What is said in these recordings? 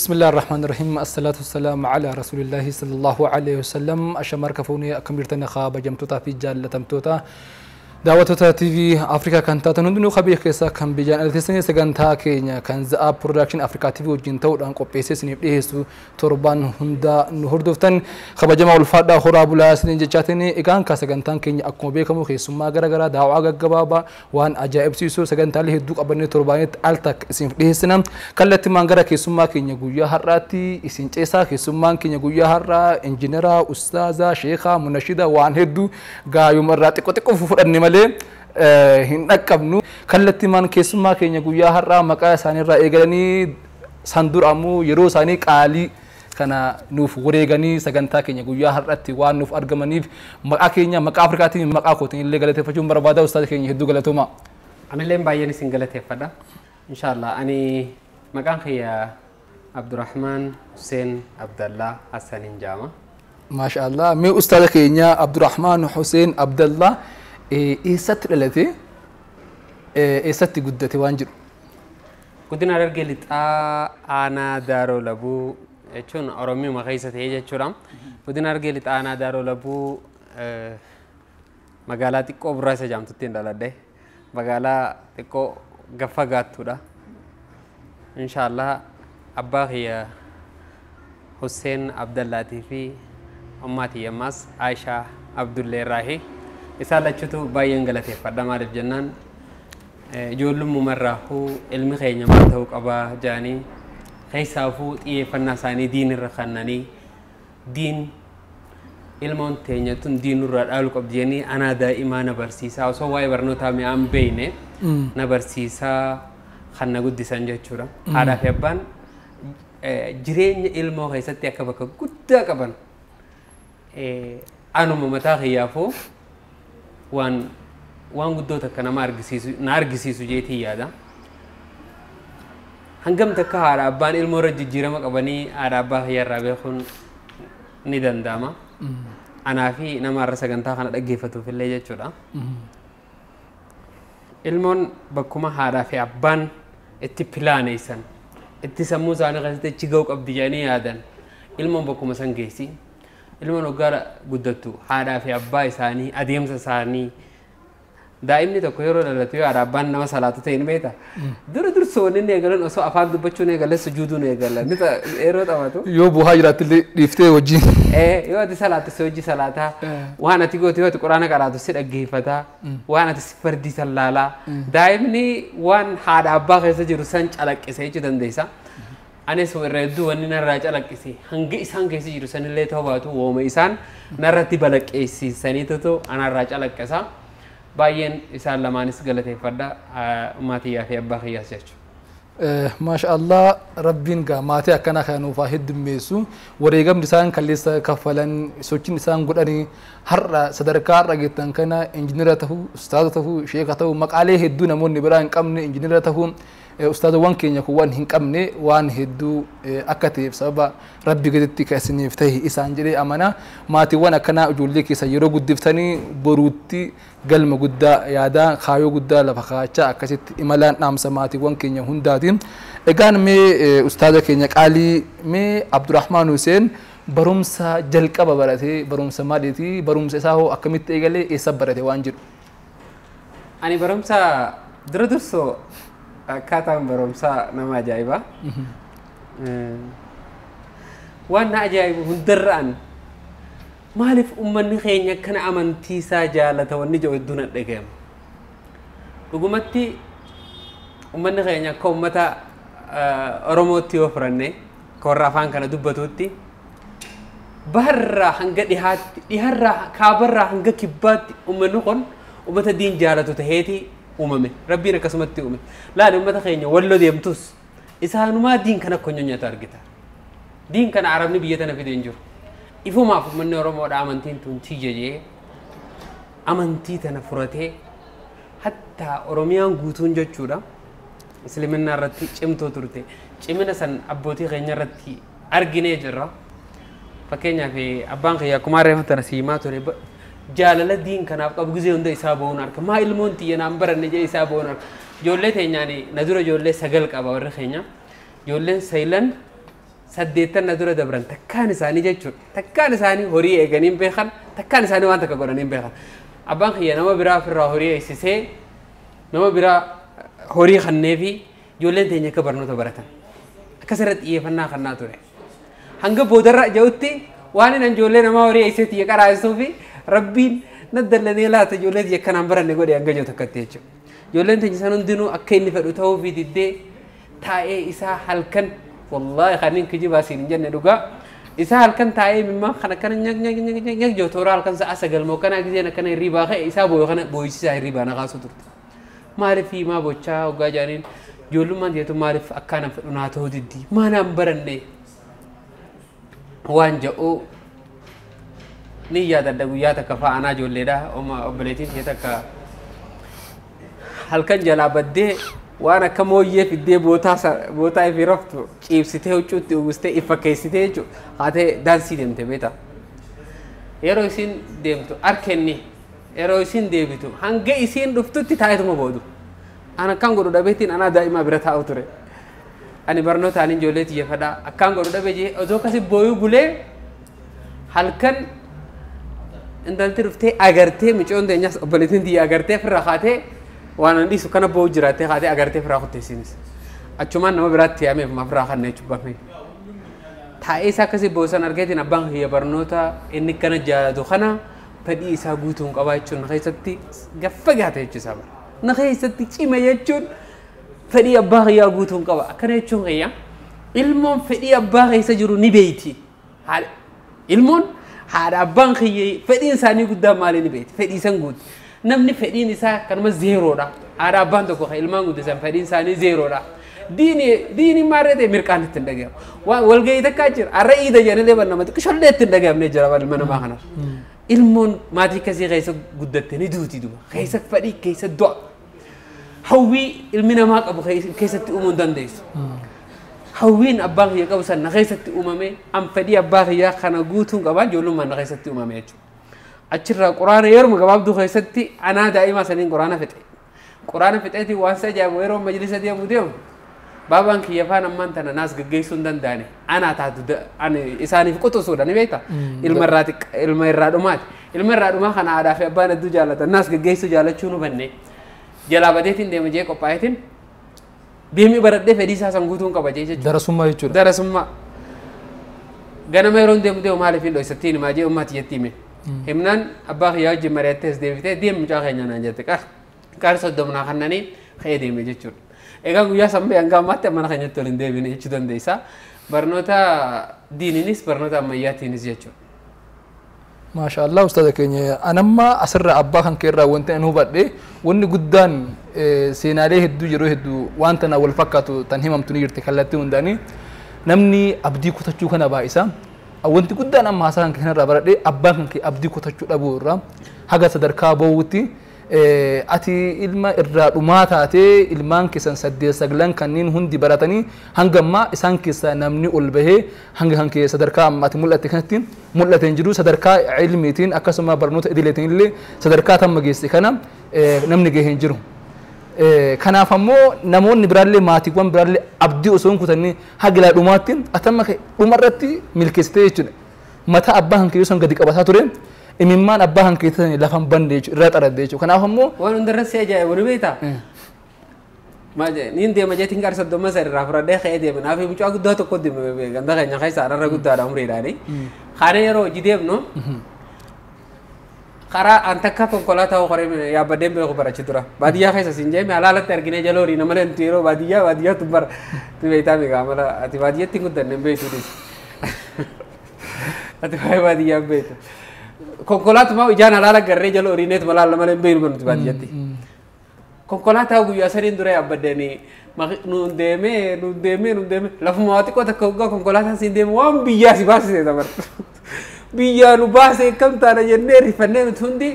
بسم الله الرحمن الرحيم الصلاة والسلام على رسول الله صلى الله عليه وسلم أشمر كفوني أكملتنا خاب جمتوتا في جالة تمتوتا دعوتها تي في أفريقيا كانت تنندنو خبير كيسا كان بيجان التسني سجنتا كينيا كان زا برودكشن أفريقيا تي في وجنتو دان قبيسة سنبيه سو تربان هندا نهردفتن خبر جماعة الفرد خراب لا سنين جاتني إكان كسجنتان كينيا أكون بيكمو خيسما جرا جرا دعوة جبابا وان أجائب سيسو سجنتا له دوك أبني تربانيت ألتك سنبيه سنم كلت مانجرا خيسما كينيا جويا هراتي سنجسا خيسما كينيا جويا هرا إنجنيرا أستاذة شيخة منشدة وان هدو جايو مرات كتكو فر النملة hin dhaqqabnu kallattimaan keessummaa keenya guyyaa har'aa maqaa isaaniirraa eegalanii san dura ammoo yeroo isaanii qaalii kana nuuf wareeganii sagantaa keenya guyyaa har'aatti waan nuuf argamaniif maqaa keenya maqaa Afrikaatiin maqaa kootiin illee galateeffachuun barbaada. Ustaaza keenya hedduu galatooma. Anillee baay'een isin galateeffadha. Inshaallah ani maqaan kiyya Abdurrahman Hussein Abdallah Hassanin jaama. Maashaallah. Mee ustaaza keenya Abdurrahman Hussein Abdallah eessatti dhalate eessatti guddate waan jedhu? Guddina Harargee Lixaa aanaa Daaroo Labuu jechuun Oromiyaa keessa ta'ee jechuudha. Guddina Harargee Lixaa aanaa Daaroo Labuu magaalaa xiqqoo Burraasa jedhamtutti hin dhaladhe. Magaalaa xiqqoo gaffa gaattuudha. Inshaallah abbaa kiyya Hussein Abdallaatii fi ummaa tiyya ammaas Aishaa Abdullee Raahi. Isaan lachuutu baay'een galateeffadha. Maaliif jennaan ijoollummaa ilmi keenya maal ta'uu qabaa jedhanii keessaafuu xiyyeeffannaa isaanii diin irra kennanii diin ilmoon teenya tun diinurraa dhaaluu qabdi jedhanii anaa daa'imaa na barsiisaa osoo waa'ee barnootaa mi'aan beekne na barsiisaa kan na guddisan jechuudha. Haadhaa fi abbaan jireenya ilmoo keessatti akka bakka guddaa qaban anuma mataa kiyyaafuu waan guddoo takka nama argisiisu na argisiisu jeetii yaada. Hangam takka haadha abbaan ilmoo irra jijjiirama qabanii haadha abbaa kiyyaarraa beekuun ni danda'ama. Anaa fi nama har'a sagantaa kana dhaggeeffatuuf illee jechuudha. Ilmoon bakkuma haadhaa fi abbaan itti pilaaneessan itti sammuu isaanii keessatti achi ga'uu qabdi jedhanii yaadan ilmoon bakkuma san geessi. Ilmoon waggaa guddattu haadhaa fi abbaa isaanii adeemsa isaanii daa'imni tokko yeroo dhalatu yoo haadha abbaan nama salaatu ta'e ni beekta. Dura dursoo inni eegalan osoo afaan dubbachuun eegalan sujuuduun eegalan yeroo taphatu. Yoo bu'aa jiraattillee dhiiftee wajjin. Yoo ati salaatu si hojii salaataa waan ati gootu yoo ati quraana qaraatu si dhaggeeffataa waan ati si fardii sallaalaa daa'imni waan haadha abbaa keessa jiru san calaqqisee jechuu dandeessa. Anis irra hedduu wanni narraa calaqqise hanga isaan keessa jiru sanillee ta'uu baatu wooma isaan narratti balaqqeessisaniitu anarraa calaqqisa. Baay'een isaan lamaanis galateeffadha maatiyyaa fi abbaa kiyyaas jechuudha. Maashaallah rabbiin gaa maatii akkanaa kana nuuf haa heddummeessu wareegamni isaan kalleessa kaffalan sochiin isaan godhanii har'a sadarkaa har'a geettan kana injiinara tahuu ustaaza tahuu sheeka tahuu maqaalee hedduu namoonni biraa hin qabne injiinara tahuu ustaazawwan keenya kun waan hin qabne waan hedduu akka ta'eef sababa rabbi gaditti kan isiniif ta'e isaan jedhee amana. Maatiiwwan akkanaa ijoollee keessa yeroo guddiftanii boruutti galma guddaa yaadaa kaayoo guddaa lafa kaachaa akkasitti imalaan dhaamsa maatiiwwan keenya hundaatiin. Egaan mee ustaaza keenya qaalii mee Abdurrahman Hussein barumsa jalqaba barate barumsa maaliiti barumsa isaa hoo akkamitti eegalee eessa barate waan jedhu? Ani barumsa dura dursoo akkaataan barumsaa nama ajaa'iba. Waan na ajaa'ibu hundarraan maaliif uummanni keenya akkana amantii isaa jaalata wanni jedhu hedduu na dhagahama. Dhugumatti uummanni keenya akka uummata Oromootti yoo furanne akka warra afaan kana dubbatutti baharraa hanga dhihaatti dhiharraa kaabarraa hanga kibbaatti uummanni kun uummata diin jaalatu taheeti uumame. Rabbiin akkasumatti uume. Laali uummata keenya walloo deemtus isaanumaa diin kana akka nyaatu argita. Diin kana arabni biyya tana fide hin jiru. Ifumaaf uummanni Oromoodha amantiin tun tiyya jee amantii tana furatee hattaa Oromiyaan guutuun jechuudha. Isliminnaa irratti cimtuu turte. Cimina san abbootii keenya irratti arginee jirra. Fakkeenyaaf abbaan kiyya akkuma reefa tana siimaa ture jaalala diin kanaaf qabu gizee hunda isaa ba'uun arga. Maa ilmoon tiyya naan baranne jee isaa ba'uun arga. Ijoollee teenyaan na dura ijoollee 9 qaba warri keenya. Ijoolleen 9 8 na dura dabran takkaan isaanii jechuudha. Takkaan isaanii horii eeganii hin beekan, takkaan isaanii waan takka godhanii hin beekan. Abbaan kiyya nama biraa ofirraa horii eegsisee nama biraa horii kannee fi ijoolleen teenya akka barnoota baratan. Akkasirratti xiyyeeffannaa kannaa ture. Hanga boodarra jirutti waan inni ijoollee namaa horii eegsisee xiyya qaraasisuu fi rabbiin na dallanee laata ijoollee xiyya akkanaan baranne godhe hanga jiru takkatti jechuudha. Ijoolleen teenya san hundinuu akka inni fedhu ta'uu fi diddee taa'ee isaa halkan wallahi kanin kijibaa siin hin jenne dhugaa isaa halkan taa'ee mimmaa kana kana nyag nyag nyag nyag nyag jiru toora halkan sa'a 9 moo kana giseen akkana hirribaa ka'e isaa booyu kana booyisisaa hirribaa na kaasu turte. Maaliif himaa bochaa hoggaa jaaniin ijoollummaan jeetu maaliif akkaan fedhu naa ta'uu diddi maanaan baranne waan jedhu ni yaadadha. Guyyaa takka fa'a anaa ijoolleedha obboleettiin ishee takka halkan jalaa baddee waan akka mooyyee fiddee bootaa ifii raftu ciibsitee huccuutti uwwistee if fakkeessitee jechuudha. Haatee daansii deemte beektaa. Yeroo isiin deemtu harkenni yeroo isiin deebitu hanga isiin dhuftutti taa'eetuma boodu. An akkaan godhu dhabeettiin anaa daa'imaa bira taa'u ture. Ani barnootaan ijoollee xiyyeeffadhaa akkaan godhu dhabee jee otoo akkasi booyuu bulee halkan intalti dhuftee agartee micoon teenyas obboleettiin tiyya agartee ofirraa kaatee waan an dhiisu kana boo'u jiraattee kaatee agartee ofirraa kutteessiinis. Achumaan nama biraatti yaameef ofirraa kanna jechuudha. Taa'ee isaa akkasii boosan argeetiin abbaan kiyya barnoota inni kana jaalatu kana fedhii isaa guutuun qabaa jechuun na keessatti gaffa gaate jechuudha bara. Na keessatti cime jechuun fedhii abbaa kiyyaa guutuun qaba. Akkana jechuun kiyya ilmoon fedhii abbaa keessa jiru ni beeyti. Ilmoon haadha abbaan kiyya fedhiin isaanii guddaa maali ni beeyti. Fedhii san guuti. Namni fedhiin isaa kanuma zeeroodha. Haadha abbaan tokko kan ilmaan guddisan fedhiin isaanii zeeroodha. Diini maarree ta'e mirqaan ittiin dhagahamu. Walgahii takkaa jira. Har'a iida jedhanii leeban namatti qishollee ittiin dhagahamnee jira ilma namaa kanaaf. Ilmoon maatii akkasii keessa guddatte ni duuti duba. Keessa fedhii keessa du'a. Hawwii ilmi namaa qabu keessatti uumuu hin dandeessu. Hawwiin abbaan kiyya qabu san na keessatti uumame an fedhii abbaa kiyyaa kana guutuun qabaa ijoollummaan na keessatti uumame jechuudha. Achirraa quraana yeruma gabaabduu keessatti anaa daa'imaa saniin quraana fixe. Quraana fixeetiin waan isa ajaa'ibu yeroo majlisa deemu deemu baabaan kiyya faan ammaan tana naas gaggeessuu hin danda'ane anaa taatu isaaniif quxisuudha ni beektaa. Ilma irraa dhumaati. Ilma irraa dhumaa kana aadaa fi abbaan hedduu jaalatan naas gaggeessuu jaalachuu nu banne. Jalaa badeetiin deema jee qophaa'eetiin deemee baradhee fedhii isaa san guutuun qaba jee jechuudha. Darasummaa jechuudha. Darasummaa. Ganama yeroo deemu deemu maaliif hin dhoksattiin himaa jee ummaati jetti hime. Himnaan abbaa kiyyaa wajjin mari'attee as deebitee deemi mucaa keenya naan jette qaar 30 kannanii ka'ee deeme jechuudha. Egaa guyyaa sanbee hanga ammaatti mana keenyatti waliin deebine jechuu dandeessa. Barnoota diiniinis barnoota ammayyaatiinis jechuudha. Maashaallah ustaaza keenya anamma asirraa abbaa kan kee irraa wanti ani hubadhe wanni guddaan seenaalee hedduu yeroo hedduu waan tana wal fakkaatu tan himamtu ni jirti kallattii hundaanii namni abdii kutachuu kana baay'isa. Wanti guddaan amma haasaa kan kanarraa baradhe abbaan kan kee abdii kutachuu dhabuu irraa haga sadarkaa ba'uutti ati ilma irraa dhumaa taatee ilmaan keessan 8 9 kanneen hundi baratanii hanga ammaa isaan keessaa namni ol bahee hanga kan kee sadarkaa ammaatti mul'ate kanatti mul'ate hin jiru sadarkaa ilmiitiin akkasuma barnoota idileetiin illee sadarkaa tamma geesse kana namni gahee hin jiru. Kanaaf ammoo namoonni biraallee maatiiwwan biraallee abdii osoo hin kutannee haga dhumaatti atamma dhumarratti milkeessitee jechuudha. Mataa abbaa kan kee gadi qabataa ture. Imimmaan abbaa kan keessan lafan bande jechuudha irraa xaradde jechuudha. Kanaaf ammoo waan hundarra si ajaa'ibu ni beektaa? Niin deema jeetiin qaar 30 isa irraa fudhadhee ka'ee deema. Naaf mucaa guddaa tokko deema ganda keenya keessa ararra guddaadha umriidhaani. Kaana yeroo hojii deemnu karaa an takka konkolaataa horee yaabbadeen beeku barachi tura. Baadiyyaa keessa siin jeeme alaalatti arginee jala horii nama malee yeroo baadiyyaa baadiyyaa bara tu beektaa meeqa mala ati baadiyyaatti hin guddanne hin beektu dhiis. Ati waa'ee baadiyyaa hin beektu. Konkolaatuma ijaan alaala garree jala horiineet malaalla malee hin beeknu nuti baadiyyaatti. Konkolaataa guyyaa sadiin dura yaabbaddeeni nuun deemee nuun deemee nuun deemee lafuma waa xiqqoo takka hoggaa konkolaataan siin deemu waan biyyaa si baasise dabar. Biyyaa nu baasee akkam taana jennee rifannee nuti hundi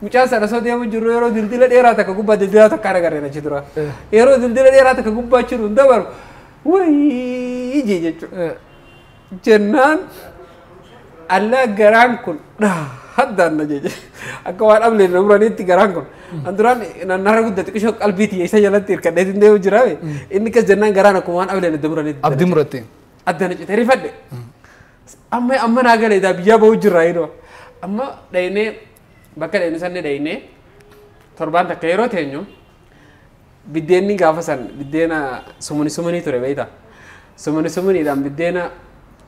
mucaan sana osoo deemu jirru yeroo dildila dheeraa takka gubbaa dildila takka agarreen achi dura. Yeroo dildila dheeraa takka gubbaa jiru hin dabaru wayii ijee jechuudha. Jennaan allaa garaan kun haddaan na jeje akka waan dhablee na muraniitti garaan kun an duraan nannara guddate qishoo qalbii tiyya isa jalatti hirkadheetiin deemu jiraame inni kas jennaan garaan akkuma waan dhablee na muraniitti. Abdii muratte. Addana citee rifadhe. Amma amma naa galee daa biyyaa bahu jirra yeroo. Amma dhaynee bakka dhaynu sanni dhaynee torbaan takka yeroo teenyu biddeenni gaafa san biddeena sumuni sumunii ture beektaa. Sumuni sumuniidhaan biddeena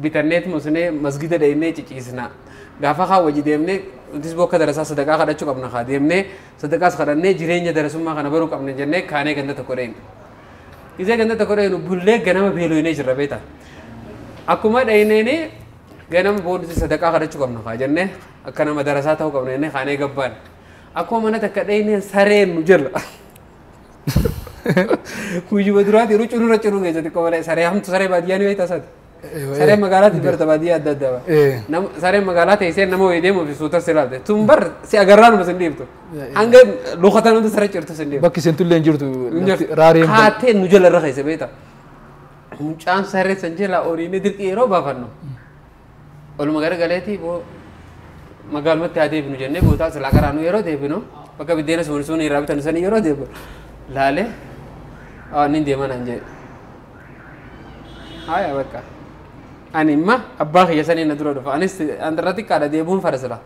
bitanneet musnee masgida dhaynee ciciisna. Gaafa kaa wajji deemnee nutis bokka darasaa sadaqaa kadhachuu qabna kaa deemnee sadaqaas kadhannee jireenya darasummaa kana baruu qabna jennee kaanee ganda tokko dhaynu. Gizee ganda tokko dhaynu bullee ganama beeloynee jirra beektaa. Akkuma dhayneeni ganama booddee sadaqaa kadhachuu qabna kaa jennee akka nama darasaa ta'uu qabna jennee kaanee gabbaan. Akkuma mana takka dhaynee sareen nu jala. Guyyuma duraati yeroo cururra curuu keessatti qofa saree hamtu saree baadiyyaa ni beektaa isaati. Saree magaalaatti barta baadiyyaa adda addaa. Sareen magaalaa teessee nama wayii deemuuf suutas ilaalte. Tun bar si agarraanuma sin dhiiftu. Hanga lukatan hunda saree cirtu sin dhiiftu. Bakki seentu illee hin jirtu. Raareen. Kaatee nu jala irra keessa beektaa. Mucaan saree san jala oriinee dirqii yeroo baafannu. Oluma garagaleetii boo magaalumatti haa deebinu jennee bootaa silaa qaraanu yeroo deebinu bakka biddeena suun suun irraa bitan sanii yeroo deebinu laalee nin deema naan jedhe. Haaya bakka. Ani imma abbaa kiyya sanii na dura dhufa. Anis andarra xiqqaadha deebuun fara sila.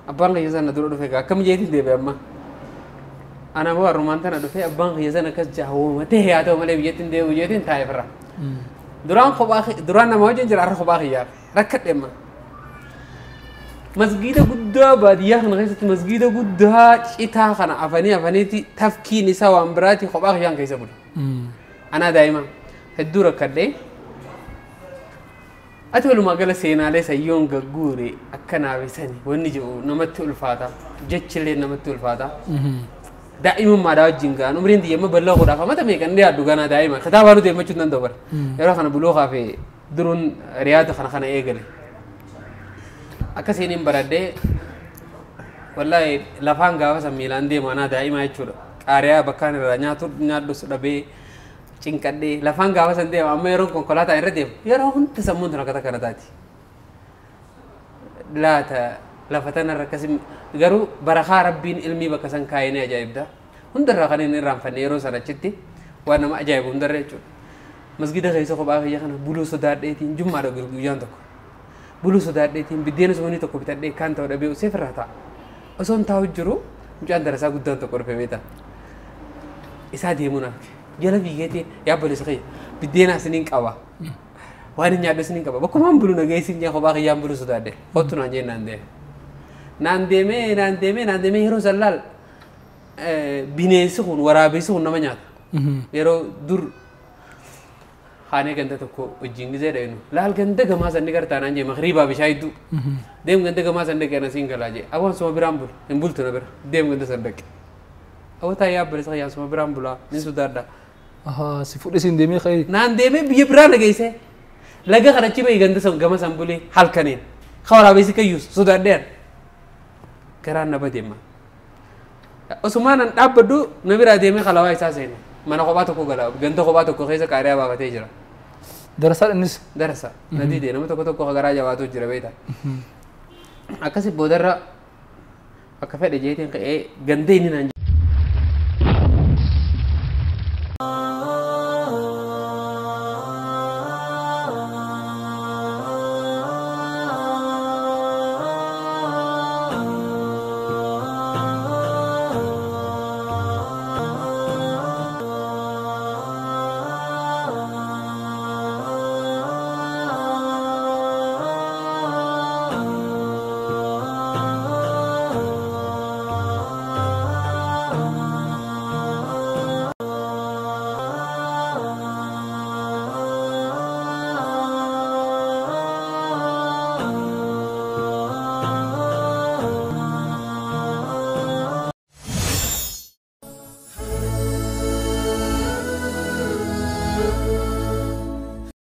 Abbaan kiyya sana na dura dhufe akkam jeetiin deebi'e amma. Ana boo harrumaan tana dhufe abbaan kiyya sana akkas jaawwamatee haa ta'u malee biyyatti hin deebi'u jeetiin taa'e firra. Duraan kophaa duraan nama wajjin jira har'a kophaa kiyyaaf rakkadhe amma. Masgiida guddaa baadiyyaa kana keessatti masgiida guddaa citaa kana afanii afaniiti tafkiin isaa waan biraati kophaa kiyyaan keessa bula. Anaa daa'ima hedduu rakkadhee. Ati walumaa gala seenaalee sayyoon gagguure akkanaaf isani wanni jedhu namatti ulfaata jechillee namatti ulfaata. Daa'imummaadhaa wajjin ga'an umriin xiyyeemma bal'aa godhaaf amata meeqan dhiyaadhu ganaa daa'ima kitaabaa nuti deemachuu hin danda'u bara. Yeroo kana bulookaa fi duruun riyaada kana kana eegale. Akkasiin hin baradhee wallaahi lafaan gaafa san miilaan deemu anaa daa'ima jechuudha. Qaariyaa bakkaan irraa nyaatu nyaadhus dhabee cinqadhee lafaan gaafa san deemu amma yeroo konkolaataa irra deemu yeroo hunda sammuun tun akkata kana taati. Laata lafa tanarra akkasi garuu barakaa rabbiin ilmii bakka san kaayee ni ajaa'ibda. Hundarraa kan inni irraanfanne yeroo san achitti waan nama ajaa'ibu hundarra jechuudha. Masgida keessa kophaa kiyya kana buluu sodaadheetiin jummaadha guyyaan tokko. Buluu sodaadheetiin biddeena suunii tokko bitadhee kan ta'u dhabee usee firraa ta'a. Osoo hin taa'u jiru mucaan darasaa guddaan tokko dhufe beektaa. Isaa deemuun arge. Jala fiigeetiin yaabboleessa kiyya biddeena isiniin qaba. Waan hin nyaadhu isiniin qaba. Bakkumaan bulu nageessin jee kophaa kiyyaan buluu sodaadhe. Kottu naan jee naan deeme. Naan deemee naan deemee naan deemee yeroo san laal bineensi kun waraabessi kun nama nyaata. Yeroo dur haanee ganda tokko wajjin gizee dhaynu laal ganda gamaa sanni gartaa naan jee makriibaa bishaa hedduu deem ganda gamaa san dhaqee ana siin galaa jee aboo suma biraan bulu hin bultu na bira deem ganda san dhaqe aboo taa'ee yaabbalisa kiyyaan suma biraan bulaa nin sodaadha. Si fuudhee siin deemee ka'ee. Naan deemee biyya biraa na geesse laga kana achi bahee ganda san gama san bulee halkaneen waraabessi kayyuus sodaadheera. Garaan na badeema. Osumaan an dhaabbadhu na biraa deemee qalawaa isaa seene. Mana kophaa tokko gala ganda kophaa tokko keessa qaariyaa baafatee jira. Darasaa innis? Darasa. Na didee nama tokko tokko garaa jabaatu jira beektaa. Akkasi boodarra akka fedhe jeetiin ka'ee ganda inni naan